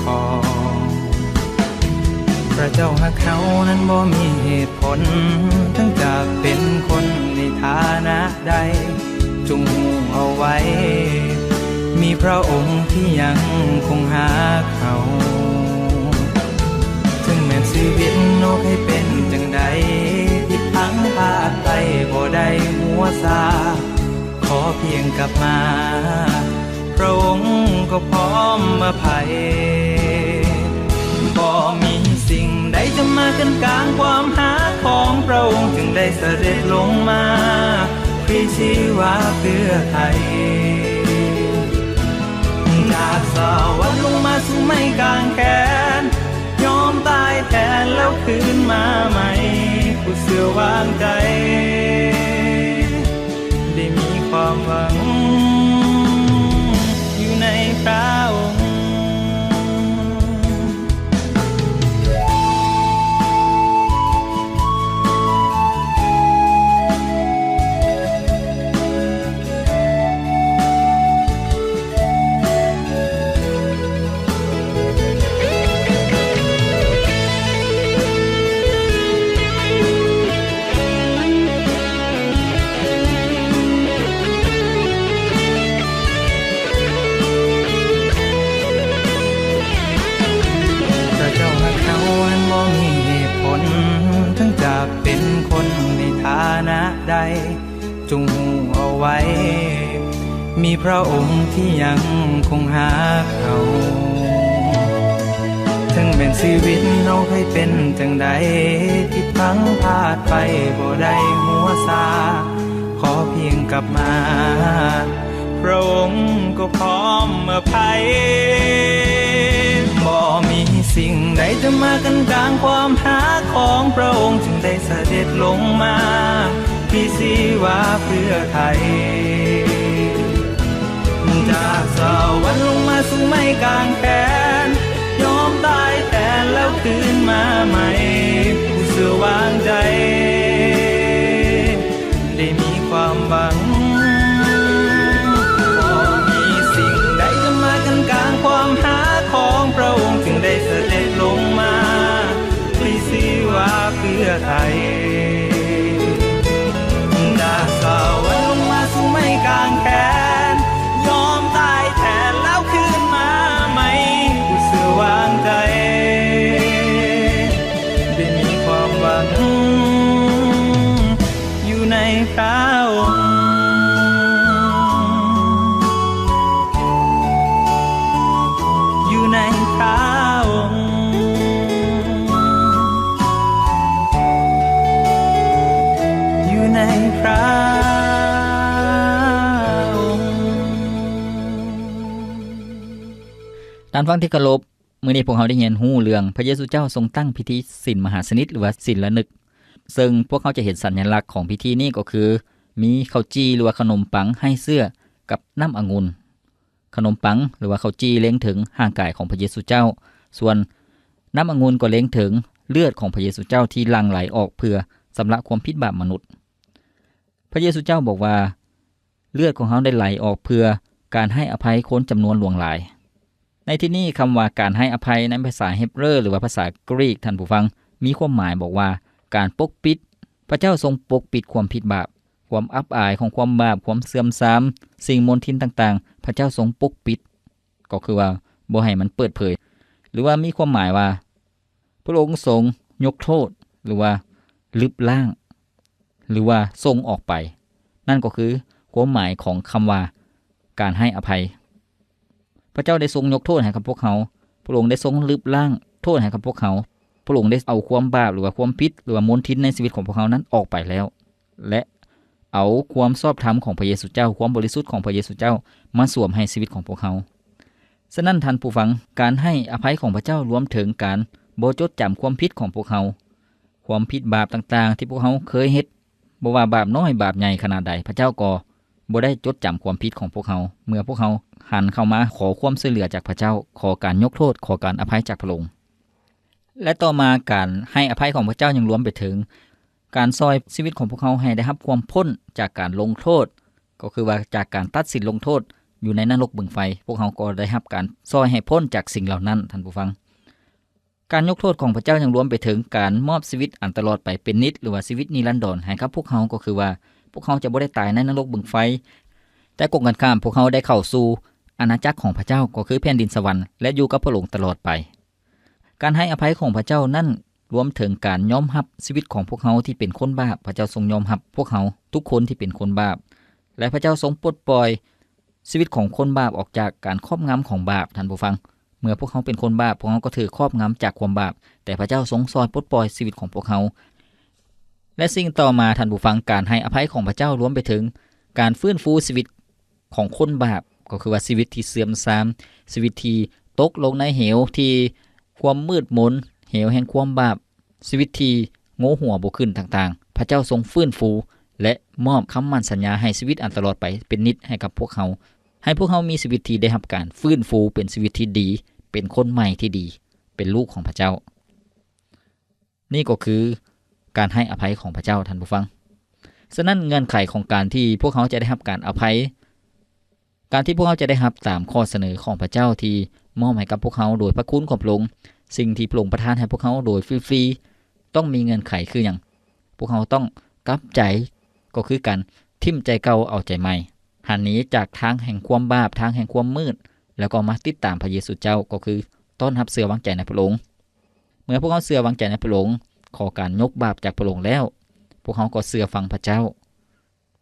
ຄອງ. ພະເຈົ້າຮັກເຮົານັ້ນບໍ່ມີເຫດຜົນ ເຖິງຈະເປັນຄົນໃນຖານະໃດ ຈົ່ງຮູ້ເອົາໄວ້ ມີພະອົງທີ່ຍັງຄົງຮັກເຮົາ. ເຖິງແມ່ນຊີວິດເຮົາໃຫ້ເປັນຈັ່ງໃດ ຜິດພັງພາດໄປບໍ່ໄດ້ຫົວຊາ ຂໍພຽງກັບມາ ພະອົງກໍພ້ອມອະໄພ. ບໍ່ມີສິ່ງໃດຈະມາກັ້ນກາງຄວາມຮັກຂອງພະອົງ ຈຶ່ງໄດ້ສະເດັດລົງມາ ພຣີຊີວະເພື່ອໄຖ່ ຈາກສະຫວັນລົງມາສູ່ໄມ້ກາງແຂນ ຍອມຕາຍແທນແລ້ວຄືນມາໃໝ່ ຜູ້ເຊື່ອວາງໃຈ ໄດ້ມີຄວາມຫວັງຢູ່ໃນພະອົງ. ຈົ່ງຮູ້ເອົາໄວ້ ມີພຣະອົງທີ່ຍັງຄົງຮັກເຮົາ. ເຖິງແມ່ນຊີວິດເຮົາເຄີຍເປັນຈັ່ງໃດ ຜິດພັງພາດໄປ ບໍ່ໄດ້ຫົວຊາ ຂໍພຽງກັບມາ ພຣະອົງກໍພ້ອມອະໄພ. ບໍ່ມີສິ່ງໃດຈະມາກັ້ນກາງຄວາມຮັກຂອງພຣະອົງ ຈຶ່ງໄດ້ສະເດັດລົງມາ ທີ່ຊິວ່າເພື່ອໄຖ່ ຈາກສະຫວັນລົງມາສູ່ໄມ້ກາງແຂນ ຍອມຕາຍແທນແລ້ວຄືນມາໃໝ່ ຜູ້ເຊື່ອວາງໃຈ ໄດ້ມີຄວາມຫວັງ. ບໍ່ມີສິ່ງໃດຈະມາກັ້ນກາງຄວາມຮັກຂອງພຣະອົງ ຈຶ່ງໄດ້ສະເດັດລົງມາ ທີ່ຊິວ່າເພື່ອໄຖ່ ຈາກສະຫວັນລົງມາສູ່ໄມ້ກາງແຂນ ຍອມຕາຍແທນແລ້ວຄືນມາໃໝ່ ຜູ້ເຊື່ອວາງໃຈ ໄດ້ມີຄວາມຫວັງ ຢູ່ໃນພຣະອົງ ຢູ່ໃນພຣະອົງ ຢູ່ໃນພຣະອົງ. ທ່ານຟັງທີ່ເຄົາລົບ, ມື້ນີ້ພວກເຮົາໄດ້ຮຽນຮູ້ເລື່ອງພະເຢຊູເຈົ້າຊົງຕັ້ງພິທີສິນມະຫາຊະນິດ ຫຼືວ່າສິນລະນຶກ, ເຊິ່ງພວກເຮົາຈະເຫັນສັນຍະລັກຂອງພິທີນີ້ກໍຄື ມີເຂົ້າຈີ່ ຫຼືວ່າຂະໜົມປັງໄຫ້ເຊື້ອກັບນ້ຳອະງຸ່ນ. ຂະໜົມປັງ ຫຼືວ່າເຂົ້າຈີ່ເລັງເຖິງຮ່າງກາຍຂອງພະເຢຊູເຈົ້າ, ສ່ວນນ້ຳອະງຸ່ນກໍເລັງເຖິງເລືອດຂອງພະເຢຊູເຈົ້າທີ່ຫຼັ່ງໄຫຼອອກເພື່ອຊຳລະຄວາມຜິດບາບມະນຸດ. ພະເຢຊູເຈົ້າບອກວ່າ ເລືອດຂອງເຮົາໄດ້ໄຫຼອອກເພື່ອການໃຫ້ອະໄພຄົນຈຳນວນຫຼວງຫຼາຍ. ໃນທີ່ນີ້ ຄຳວ່າການໃຫ້ອະໄພໃນພາສາເຮັບເຣີ ຫຼືວ່າພາສາກຣີກ, ທ່ານຜູ້ຟັງ, ມີຄວາມໝາຍບອກວ່າການປົກປິດ. ພະເຈົ້າຊົງປົກປິດຄວາມຜິດບາບ, ຄວາມອັບອາຍຂອງຄວາມບາບ, ຄວາມເສື່ອມຊາມ, ສິ່ງມົນທິນຕ່າງໆ, ພະເຈົ້າຊົງປົກປິດ, ກໍຄືວ່າບໍ່ໃຫ້ມັນເປີດເຜີຍ, ຫຼືວ່າມີຄວາມໝາຍວ່າ ພະອົງຊົງຍົກໂທດ ຫຼືວ່າລຶບລ້າງ ຫຼືວ່າສົ່ງອອກໄປ. ນັ້ນກໍຄືຄວາມໝາຍຂອງຄຳວ່າການໃຫ້ອະໄພ. ພະເຈົ້າໄດ້ຊົງຍົກໂທດໃຫ້ກັບພວກເຮົາ, ພະອົງໄດ້ຊົງລຶບລ້າງໂທດໃຫ້ກັບພວກເຮົາ, ພະອົງໄດ້ເອົາຄວາມບາບ ຫຼືວ່າຄວາມຜິດ ຫຼືວ່າມົນທິນໃນຊີວິດຂອງພວກເຮົານັ້ນອອກໄປແລ້ວ ແລະ ເອົາຄວາມຊອບທຳຂອງພະເຢຊູເຈົ້າ, ຄວາມບໍລິສຸດຂອງພະເຢຊູເຈົ້າມາສວມໃຫ້ຊີວິດຂອງພວກເຮົາ. ສະນັ້ນທ່ານຜູ້ຟັງ, ການໃຫ້ອະໄພຂອງພະເຈົ້າລວມເຖິງການບໍ່ຈົດຈຳຄວາມຜິດຂອງພວກເຮົາ. ຄວາມຜິດບາບຕ່າງໆທີ່ພວກເຮົາເຄີຍເຮັດ, ບໍ່ວ່າບາບນ້ອຍບາບໃຫຍ່ຂະໜາດໃດ, ພະເຈົ້າກໍບໍ່ໄດ້ຈົດຈຳຄວາມຜິດຂອງພວກເຮົາ. ເມື່ອພວກເຮົາຫັນເຂົ້າມາຂໍຄວາມຊ່ວຍເຫຼືອຈາກພະເຈົ້າ, ຂໍການຍົກໂທດ, ຂໍການອະໄພຈາກພະອົງ. ແລະ ຕໍ່ມາ, ການໃຫ້ອະໄພຂອງພະເຈົ້າຍັງລວມໄປເຖິງການຊ່ອຍຊີວິດຂອງພວກເຮົາໃຫ້ໄດ້ຮັບຄວາມພົ້ນຈາກການລົງໂທດ, ກໍຄືວ່າຈາກການຕັດສິນລົງໂທດຢູ່ໃນນະລົກບຶງໄຟ, ພວກເຮົາກໍໄດ້ຮັບການຊ່ອຍໃຫ້ພົ້ນຈາກສິ່ງເຫຼົ່ານັ້ນ, ທ່ານຜູ້ຟັງ. ການຍົກໂທດຂອງພະເຈົ້າຍັງລວມໄປເຖິງການມອບຊີວິດອັນຕະຫຼອດໄປເປັນນິດ ຫຼືວ່າຊີວິດນິລັນດອນໃຫ້ກັບພວກເຮົາ, ກໍຄືວ່າພວກເຮົາຈະບໍ່ໄດ້ຕາຍໃນນະລົກບຶງໄຟ, ແຕ່ກົງກັນຂ້າມ, ພວກເຮົາໄດ້ເຂົ້າສູ່ອານາຈັກຂອງພະເຈົ້າ, ກໍຄືແຜ່ນດິນສະຫວັນ, ແລະ ຢູ່ກັບພະອົງຕະຫຼອດໄປ. ການໃຫ້ອະໄພຂອງພະເຈົ້ານັ້ນລວມເຖິງການຍອມຮັບຊີວິດຂອງພວກເຮົາທີ່ເປັນຄົນບາບ. ພະເຈົ້າຊົງຍອມຮັບພວກເຮົາທຸກຄົນທີ່ເປັນຄົນບາບ, ແລະ ພະເຈົ້າຊົງປົດປ່ອຍ ຊີວິດຂອງຄົນບາບອອກຈາກການຄອບງຳຂອງບາບ, ທ່ານຜູ້ຟັງ. ເມື່ອພວກເຮົາເປັນຄົນບາບ, ພວກເຮົາກໍຖືກຄອບງຳຈາກຄວາມບາບ, ແຕ່ພະເຈົ້າຊົງຊ່ອຍປົດປ່ອຍຊີວິດຂອງພວກເຮົາ. ແລະ ສິ່ງຕໍ່ມາ, ທ່ານຜູ້ຟັງ, ການໃຫ້ອະໄພຂອງພະເຈົ້າລວມໄປເຖິງການຟື້ນຟູຊີວິດຂອງຄົນບາບ, ກໍຄືວ່າຊີວິດທີ່ເສື່ອມຊາມ, ຊີວິດທີ່ຕົກລົງໃນເຫວທີ່ຄວາມມືດມົນ, ເຫວແຫ່ງຄວາມບາບ. ຊີວິດທີ່ໂງຫົວບໍ່ຂຶ້ນຕ່າງໆ, ພະເຈົ້າຊົງຟື້ນຟູ ແລະ ມອບຄຳໝັ້ນສັນຍາໃຫ້ຊີວິດອັນຕະຫຼອດໄປເປັນນິດໃຫ້ກັບພວກເຮົາ, ໃຫ້ພວກເຮົາມີຊີວິດທີ່ໄດ້ຮັບການຟື້ນຟູ, ເປັນຊີວິດທີ່ດີ, ເປັນຄົນໃໝ່ທີ່ດີ, ເປັນລູກຂອງພະເຈົ້າ. ນີ້ກໍຄືການໃຫ້ອະໄພຂອງພະເຈົ້າ, ທ່ານຜູ້ຟັງ. ສະນັ້ນ, ເງື່ອນໄຂຂອງການທີ່ພວກເຮົາຈະໄດ້ຮັບການອະໄພ, ການທີ່ພວກເຮົາຈະໄດ້ຮັບຕາມຂໍ້ສະເໜີຂອງພະເຈົ້າທີ່ມອບໃຫ້ກັບພວກເຮົາໂດຍພະຄຸນຂອງພະອົງ, ສິ່ງທີ່ພະອົງປະທານໃຫ້ພວກເຮົາໂດຍຟຣີໆ, ຕ້ອງມີເງື່ອນໄຂຄືຫຍັງ? ພວກເຮົາຕ້ອງກັບໃຈ, ກໍຄືການຖິ້ມໃຈເກົ່າເອົາໃຈໃໝ່, ຫັນໜີຈາກທາງແຫ່ງຄວາມບາບ, ທາງແຫ່ງຄວາມມືດ, ແລ້ວກໍມາຕິດຕາມພະເຢຊູເຈົ້າ, ກໍຄືຕ້ອນຮັບເຊື່ອວາງໃຈໃນພະອົງ. ເມື່ອພວກເຮົາເຊື່ອວາງໃຈໃນພະອົງ, ຂໍການຍົກບາບຈາກພະອົງແລ້ວ, ພວກເຮົາກໍເຊື່ອຟັງພະເຈົ້າ.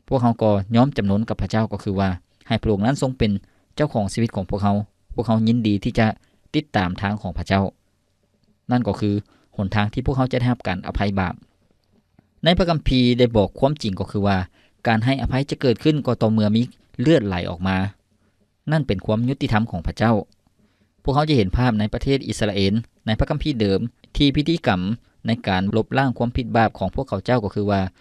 ພວກເຮົາກໍຍອມຈຳນົນກັບພະເຈົ້າ ກໍຄືວ່າໃຫ້ພະອົງນັ້ນຊົງເປັນເຈົ້າຂອງຊີວິດຂອງພວກເຮົາ. ພວກເຮົາຍິນດີທີ່ຈະຕິດຕາມທາງຂອງພະເຈົ້າ. ນັ້ນກໍຄືຫົນທາງທີ່ພວກເຮົາຈະໄດ້ຮັບການອະໄພບາບ. ໃນພະຄຳພີໄດ້ບອກຄວາມຈິງ ກໍຄືວ່າການໃຫ້ອະໄພຈະເກີດຂຶ້ນກໍຕໍ່ເມື່ອມີເລືອດໄຫຼອອກມາ. ນັ້ນເປັນຄວາມຍຸຕິທຳຂອງພະເຈົ້າ. ພວກເຮົາຈະເຫັນພາບໃນປະເທດອິດສະຣາເອນ ໃນພະຄຳພີເດີມ ທີ່ພິທີກຳໃນການລົບລ້າງຄວາມຜິດບາບຂອງພວກເຂົາເຈົ້າ ກໍຄືວ່າ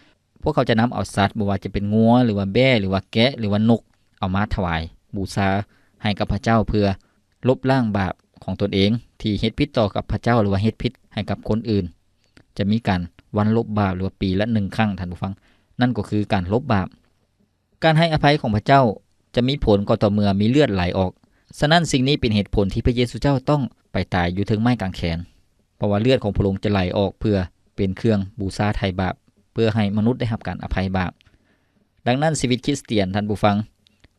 ພວກເຂົາຈະນຳເອົາສັດ ບໍ່ວ່າຈະເປັນງົວ ຫຼືວ່າແບ້ ຫຼືວ່າແກະ ຫຼືວ່ານົກ ເອົາມາຖວາຍບູຊາໃຫ້ກັບພະເຈົ້າ ເພື່ອລົບລ້າງບາບຂອງຕົນເອງ ທີ່ເຮັດຜິດຕໍ່ກັບພະເຈົ້າ ຫຼືວ່າເຮັດຜິດໃຫ້ກັບຄົນອື່ນ. ຈະມີການວັນລົບບາບ ຫຼືວ່າປີລະໜຶ່ງຄັ້ງ, ທ່ານຜູ້ຟັງ, ນັ້ນກໍຄືການລົບບາບ. ການໃຫ້ອະໄພຂອງພະເຈົ້າຈະມີຜົນກໍຕໍ່ເມື່ອມີເລືອດໄຫຼອອກ. ສະນັ້ນ, ສິ່ງນີ້ເປັນເຫດຜົນທີ່ພະເຢຊູເຈົ້າຕ້ອງໄປຕາຍຢູ່ເທິງໄມ້ກາງແຂນ, ເພາະວ່າເລືອດຂອງພະອົງຈະໄຫຼອອກເພື່ອເປັນເຄື່ອງບູຊາໄຖ່ບາບ, ເພື່ອໃຫ້ມະນຸດໄດ້ຮັບການອະໄພບາບ. ດັ່ງນັ້ນ, ຊີວິດຄຣິສຕຽນ, ທ່ານຜູ້ຟັງ,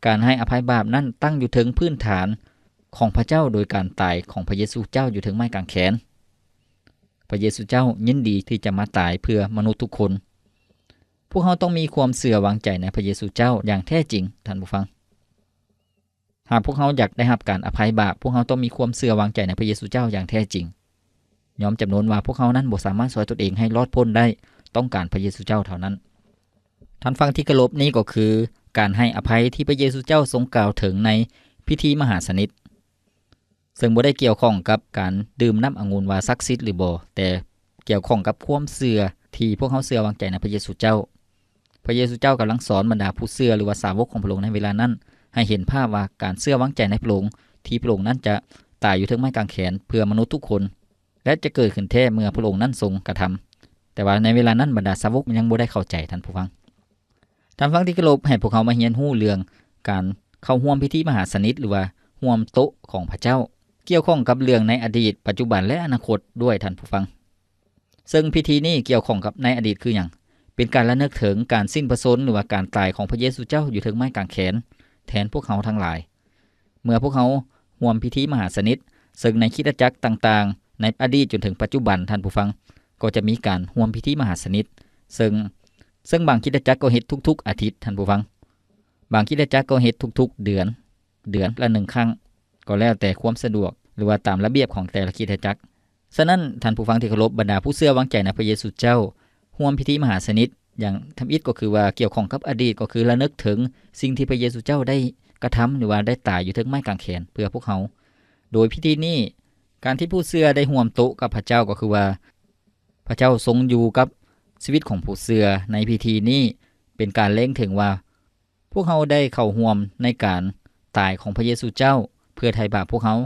ການໃຫ້ອະໄພບາບນັ້ນຕັ້ງຢູ່ເທິງພື້ນຖານຂອງພະເຈົ້າໂດຍການຕາຍຂອງພະເຢຊູເຈົ້າຢູ່ເທິງໄມ້ກາງແຂນ. ພະເຢຊູເຈົ້າຍິນດີທີ່ຈະມາຕາຍເພື່ອມະນຸດທຸກຄົນ. ພວກເຮົາຕ້ອງມີຄວາມເຊື່ອວາງໃຈໃນພະເຢຊູເຈົ້າຢ່າງແທ້ຈິງ, ທ່ານຜູ້ຟັງ. ຫາກພວກເຮົາຢາກໄດ້ຮັບການອະໄພບາບ, ພວກເຮົາຕ້ອງມີຄວາມເຊື່ອວາງໃຈໃນພະເຢຊູເຈົ້າຢ່າງແທ້ຈິງ. ຍອມຈຳນົນວ່າພວກເຮົານັ້ນບໍ່ສາມາດຊ່ວຍຕົນເອງໃຫ້ລອດພົ້ນໄດ້, ຕ້ອງການພະເຢຊູເຈົ້າເທົ່ານັ້ນ. ທ່ານຟັງທີ່ເຄົາລົບ, ນີ້ກໍຄືການໃຫ້ອະໄພທີ່ພະເຢຊູເຈົ້າຊົງກ່າວເຖິງໃນພິທີມະຫາສະນິດ. ເຊິ່ງບໍ່ໄດ້ກ່ຽວຂ້ອງກັບການດື່ມນ້ຳອະງຸ່ນວ່າສັກສິດຫຼືບໍ່, ແຕ່ກ່ຽວຂ້ອງກັບຄວາມເຊື່ອທີ່ພວກເຮົາເຊື່ອວາງໃຈໃນພະເຢຊູເຈົ້າ. ພະເຢຊູເຈົ້າກຳລັງສອນບັນດາຜູ້ເຊື່ອ ຫຼືວ່າສາວົກຂອງພະອົງໃນເວລານັ້ນ ໃຫ້ເຫັນພາບວ່າການເຊື່ອວາງໃຈໃນພະອົງ ທີ່ພະອົງນັ້ນຈະຕາຍຢູ່ເທິງໄມ້ກາງແຂນເພື່ອມະນຸດທຸກຄົນ ແລະ ຈະເກີດຂຶ້ນແທ້ເມື່ອພະອົງນັ້ນຊົງກະທຳ. ແຕ່ວ່າໃນເວລານັ້ນບັນດາສາວົກຍັງບໍ່ໄດ້ເຂົ້າໃຈ, ທ່ານຜູ້ຟັງ. ທ່ານຟັງທີ່ເຄົາລົບ, ໃຫ້ພວກເຮົາມາຮຽນຮູ້ເລື່ອງການເຂົ້າຮ່ວມພິທີມະຫາສະນິດ ຫຼືວ່າຮ່ວມໂຕະຂອງພະເຈົ້າ, ກ່ຽວຂ້ອງກັບເລື່ອງໃນອະດີດ, ປັດຈຸບັນ ແລະ ອະນາຄົດດ້ວຍ, ທ່ານຜູ້ຟັງ. ເຊິ່ງພິທີນີ້ກ່ຽວຂ້ອງກັບໃນອະດີດຄືຫຍັງ? ເປັນການລະນຶກເຖິງການສິ້ນພະຊົນ ຫຼືວ່າການຕາຍຂອງພະເຢຊູເຈົ້າຢູ່ເທິງໄມ້ກາງແຂນ ແທນພວກເຮົາທັງຫຼາຍ. ເມື່ອພວກເຮົາຮ່ວມພິທີມະຫາສະນິດ, ເຊິ່ງໃນຄຣິສຕະຈັກຕ່າງໆ ໃນອະດີດຈົນເຖິງປັດຈຸບັນ, ທ່ານຜູ້ຟັງ, ກໍຈະມີການຮ່ວມພິທີມະຫາສະນິດ, ເຊິ່ງ, ເຊິ່ງບາງຄຣິສຕະຈັກກໍເຮັດທຸກໆອາທິດ, ທ່ານຜູ້ຟັງ. ບາງຄຣິສຕະຈັກກໍເຮັດທຸກໆເດືອນ, ເດືອນລະໜຶ່ງຄັ້ງ, ກໍແລ້ວແຕ່ຄວາມສະດວກ ຫຼືວ່າຕາມລະບຽບຂອງແຕ່ລະຄຣິສຕະຈັກ. ສະນັ້ນ, ທ່ານຜູ້ຟັງທີ່ເຄົາລົບ, ບັນດາຜູ້ເຊື່ອວາງໃຈໃນພະເຢຊູເຈົ້າ ຮ່ວມພິທີມະຫາສະນິດຢ່າງທຳອິດກໍຄືວ່າກ່ຽວຂ້ອງກັບອະດີດ, ກໍຄືລະນຶກເຖິງສິ່ງທີ່ພະເຢຊູເຈົ້າໄດ້ກະທຳ ຫຼືວ່າໄດ້ຕາຍຢູ່ເທິງໄມ້ກາງແຂນເພື່ອພວກເຮົາ. ໂດຍພິທີນີ້, ການທີ່ຜູ້ເຊື່ອໄດ້ຮ່ວມໂຕະກັບພະເຈົ້າ ກໍຄືວ່າພະເຈົ້າຊົງຢູ່ກັບຊີວິດຂອງຜູ້ເຊື່ອໃນພິທີນີ້ ເປັນການເລັງເຖິງວ່າ ພວກເຮົາໄດ້ເຂົ້າຮ່ວມໃນການຕາຍຂອງພະເຢຊູເຈົ້າເພື່ອໄຖ່ບາບພວກເຮົາ.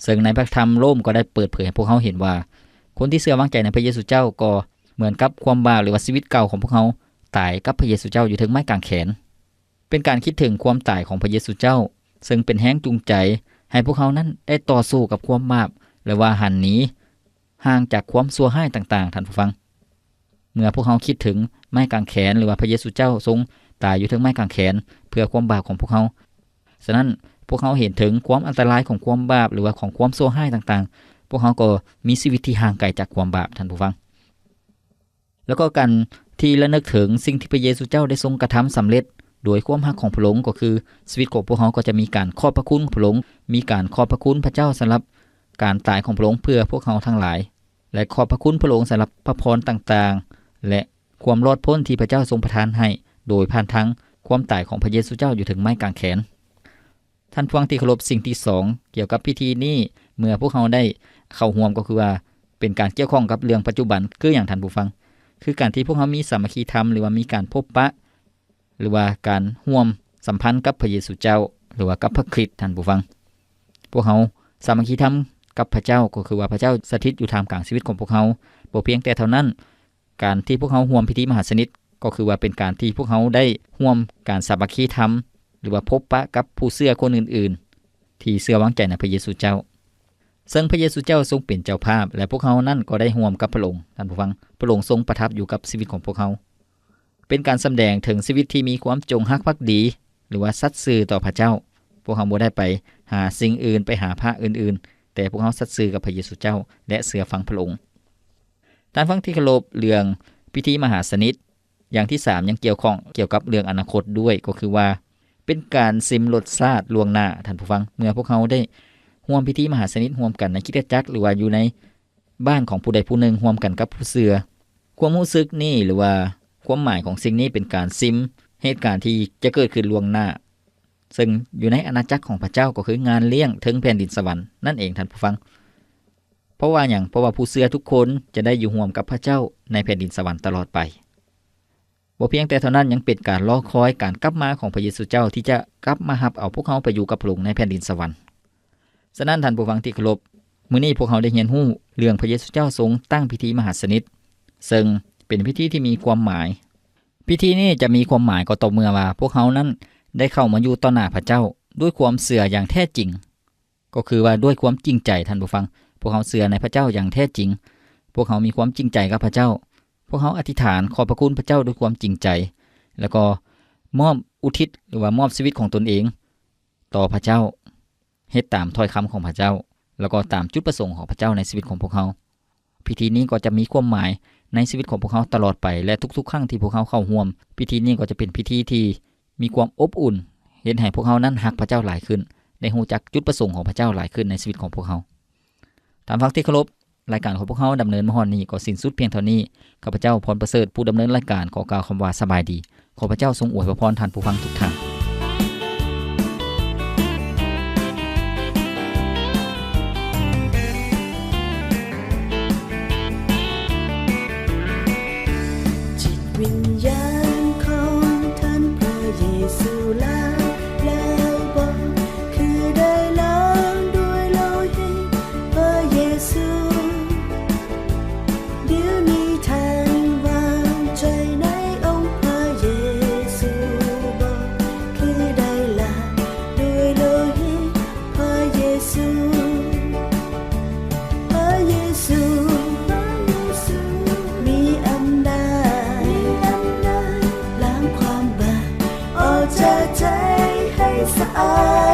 ເຊິ່ງໃນພະທຳໂລມກໍໄດ້ເປີດເຜີຍໃຫ້ພວກເຮົາເຫັນວ່າ ຄົນທີ່ເຊື່ອວາງໃຈໃນພະເຢຊູເຈົ້າກໍເໝືອນກັບຄວາມບາບ ຫຼືວ່າຊີວິດເກົ່າຂອງພວກເຮົາຕາຍກັບພະເຢຊູເຈົ້າຢູ່ເທິງໄມ້ກາງແຂນ. ເປັນການຄິດເຖິງຄວາມຕາຍຂອງພະເຢຊູເຈົ້າ, ເຊິ່ງເປັນແຮງຈູງໃຈໃຫ້ພວກເຮົານັ້ນໄດ້ຕໍ່ສູ້ກັບຄວາມບາບ ແລະ ວ່າຫັນໜີ ຫ່າງຈາກຄວາມຊົ່ວຮ້າຍຕ່າງໆ, ທ່ານຜູ້ຟັງ. ເມື່ອພວກເຮົາຄິດເຖິງໄມ້ກາງແຂນ ຫຼືວ່າພະເຢຊູເຈົ້າຊົງຕາຍຢູ່ເທິງໄມ້ກາງແຂນເພື່ອຄວາມບາບຂອງພວກເຮົາ, ສະນັ້ນ ພວກເຮົາເຫັນເຖິງຄວາມອັນຕະລາຍຂອງຄວາມບາບ ຫຼືວ່າຂອງຄວາມຊົ່ວຮ້າຍຕ່າງໆ, ພວກເຮົາກໍມີຊີວິດທີ່ຫ່າງໄກຈາກຄວາມບາບ, ທ່ານຜູ້ຟັງ. ແລ້ວກໍການທີ່ລະນຶກເຖິງສິ່ງທີ່ພະເຢຊູເຈົ້າໄດ້ຊົງກະທຳສຳເລັດໂດຍຄວາມຮັກຂອງພະອົງ ກໍຄືຊີວິດຂອງພວກເຮົາກໍຈະມີການຂອບພະຄຸນພະອົງ, ມີການຂອບພະຄຸນພະເຈົ້າສຳລັບການຕາຍຂອງພະອົງເພື່ອພວກເຮົາທັງຫຼາຍ. ແລະ ຂອບພະຄຸນພະອົງສຳລັບພະພອນຕ່າງໆ ແລະ ຄວາມລອດພົ້ນທີ່ພະເຈົ້າຊົງປະທານໃຫ້ ໂດຍຜ່ານທາງຄວາມຕາຍຂອງພະເຢຊູເຈົ້າຢູ່ເທິງໄມ້ກາງແຂນ. ທ່ານຜູ້ຟັງທີ່ເຄົາລົບ, ສິ່ງທີສອງກ່ຽວກັບພິທີນີ້ ເມື່ອພວກເຮົາໄດ້ເຂົ້າຮ່ວມ ກໍຄືວ່າເປັນການກ່ຽວຂ້ອງກັບເລື່ອງປັດຈຸບັນ ຄືຫຍັງ, ທ່ານຜູ້ຟັງ? ຄືການທີ່ພວກເຮົາມີສາມັກຄີທຳ ຫຼືວ່າມີການພົບປະ ຫຼືວ່າການຮ່ວມສຳພັນກັບພະເຢຊູເຈົ້າ ຫຼືວ່າກັບພະຄຣິດ, ທ່ານຜູ້ຟັງ. ພວກເຮົາສາມັກຄີທຳກັບພະເຈົ້າ ກໍຄືວ່າພະເຈົ້າສະຖິດຢູ່ທ່າມກາງຊີວິດຂອງພວກເຮົາ. ບໍ່ພຽງແຕ່ເທົ່ານັ້ນ, ການທີ່ພວກເຮົາຮ່ວມພິທີມະຫາສະນິດ ກໍຄືວ່າເປັນການທີ່ພວກເຮົາໄດ້ຮ່ວມການສາມັກຄີທຳ ຫຼືວ່າພົບປະກັບຜູ້ເຊື່ອຄົນອື່ນໆ ທີ່ເຊື່ອວາງໃຈໃນພະເຢຊູເຈົ້າ. ເຊິ່ງພະເຢຊູເຈົ້າຊົງເປັນເຈົ້າພາບ ແລະ ພວກເຮົານັ້ນກໍໄດ້ຮ່ວມກັບພະອົງ, ທ່ານຜູ້ຟັງ. ພະອົງຊົງປະທັບຢູ່ກັບຊີວິດຂອງພວກເຮົາ. ເປັນການສຳແດງເຖິງຊີວິດທີ່ມີຄວາມຈົງຮັກພັກດີ ຫຼືວ່າສັດຊື່ຕໍ່ພະເຈົ້າ. ພວກເຮົາບໍ່ໄດ້ໄປຫາສິ່ງອື່ນ, ໄປຫາພະອື່ນໆ, ແຕ່ພວກເຮົາສັດຊື່ກັບພະເຢຊູເຈົ້າ ແລະ ເຊື່ອຟັງພະອົງ. ທ່ານຟັງທີ່ເຄົາລົບ, ເລື່ອງພິທີມະຫາສະນິດ ຢ່າງທີສາມ ຍັງກ່ຽວຂ້ອງກ່ຽວກັບເລື່ອງອະນາຄົດດ້ວຍ ກໍຄືວ່າເປັນການຊິມລົດຊາດລ່ວງໜ້າ. ທ່ານຜູ້ຟັງ, ເມື່ອພວກເຮົາໄດ້ຮ່ວມພິທີມະຫາສະນິດຮ່ວມກັນໃນຄຣິສຕະຈັກ ຫຼືວ່າຢູ່ໃນບ້ານຂອງຜູ້ໃດຜູ້ໜຶ່ງຮ່ວມກັນກັບຜູ້ເຊື່ອ, ຄວາມຮູ້ສຶກນີ້ ຫຼືວ່າຄວາມໝາຍຂອງສິ່ງນີ້ເປັນການຊິມເຫດການທີ່ຈະເກີດຂຶ້ນລ່ວງໜ້າ ເຊິ່ງຢູ່ໃນອານາຈັກຂອງພະເຈົ້າ ກໍຄືງານລ້ຽງເທິງແຜ່ນດິນສະຫວັນນັ້ນເອງ, ທ່ານຜູ້ຟັງ. ເພາະວ່າຫຍັງ? ເພາະວ່າຜູ້ເຊື່ອທຸກຄົນຈະໄດ້ຢູ່ຮ່ວມກັບພະເຈົ້າໃນແຜ່ນດິນສະຫວັນຕະຫຼອດໄປ. ບໍ່ພຽງແຕ່ເທົ່ານັ້ນ, ຍັງເປັນການລໍຄອຍການກັບມາຂອງພະເຢຊູເຈົ້າ ທີ່ຈະກັບມາຮັບເອົາພວກເຮົາໄປຢູ່ກັບພະອົງໃນແຜ່ນດິນສະຫວັນ. ສະນັ້ນ, ທ່ານຜູ້ຟັງທີ່ເຄົາລົບ, ມື້ນີ້ພວກເຮົາໄດ້ຮຽນຮູ້ເລື່ອງພະເຢຊູເຈົ້າຊົງຕັ້ງພິທີມະຫາສະນິດ, ເຊິ່ງເປັນພິທີທີ່ມີຄວາມໝາຍ. ພິທີນີ້ຈະມີຄວາມໝາຍກໍຕໍ່ເມື່ອວ່າພວກເຮົານັ້ນໄດ້ເຂົ້າມາຢູ່ຕໍ່ໜ້າພະເຈົ້າດ້ວຍຄວາມເຊື່ອຢ່າງແທ້ຈິງ, ກໍຄືວ່າດ້ວຍຄວາມຈິງໃຈ, ທ່ານຜູ້ຟັງ. ພວກເຮົາເຊື່ອໃນພະເຈົ້າຢ່າງແທ້ຈິງ. ພວກເຮົາມີຄວາມຈິງໃຈກັບພະເຈົ້າ. ພວກເຮົາອະທິຖານຂອບພະຄຸນພະເຈົ້າດ້ວຍຄວາມຈິງໃຈ, ແລ້ວກໍມອບ ອຸທິດ ຫຼືວ່າມອບຊີວິດຂອງຕົນເອງຕໍ່ພະເຈົ້າ, ເຮັດຕາມຖ້ອຍຄຳຂອງພະເຈົ້າ, ແລ້ວກໍຕາມຈຸດປະສົງຂອງພະເຈົ້າໃນຊີວິດຂອງພວກເຮົາ. ພິທີນີ້ກໍຈະມີຄວາມໝາຍໃນຊີວິດຂອງພວກເຮົາຕະຫຼອດໄປ, ແລະ ທຸກໆຄັ້ງທີ່ພວກເຮົາເຂົ້າຮ່ວມ, ພິທີນີ້ກໍຈະເປັນພິທີທີ່ມີຄວາມອົບອຸ່ນ, ເຮັດໃຫ້ພວກເຮົານັ້ນຮັກພະເຈົ້າຫຼາຍຂຶ້ນ, ໄດ້ຮູ້ຈັກຈຸດປະສົງຂອງພະເຈົ້າຫຼາຍຂຶ້ນໃນຊີວິດຂອງພວກເຮົາ. ທ່ານຜູ້ຟັງທີ່ເຄົາລົບ, ລາຍການຂອງພວກເຮົາດຳເນີນມາຮອດນີ້ກໍສິ້ນສຸດພຽງເທົ່ານີ້. ຂ້າພະເຈົ້າ ພອນປະເສີດ ຜູ້ດຳເນີນລາຍການ ຂໍກ່າວຄຳວ່າສະບາຍດີ. ຂໍພະເຈົ້າຊົງອວຍພະພອນທ່ານຜູ້ຟັງທຸກທ່ານ. ຈິດວິນຍານຂອງທ່ານພະເຢຊູລາແລ້ວບໍ? ຄືໄດ້ລ້າງດ້ວຍໂລຫິດພະເຢຊູ. ດຽວນີ້ທ່ານວາງໃຈໃນອົງພະເຢຊູບໍ? ຄືໄດ້ລ້າງດ້ວຍໂລຫິດພະເຢຊູ. ພະເຢຊູ ມີອຳນາດ ລ້າງຄວາມບາບອອກຈາກໃຈໃຫ້ສະອາດ.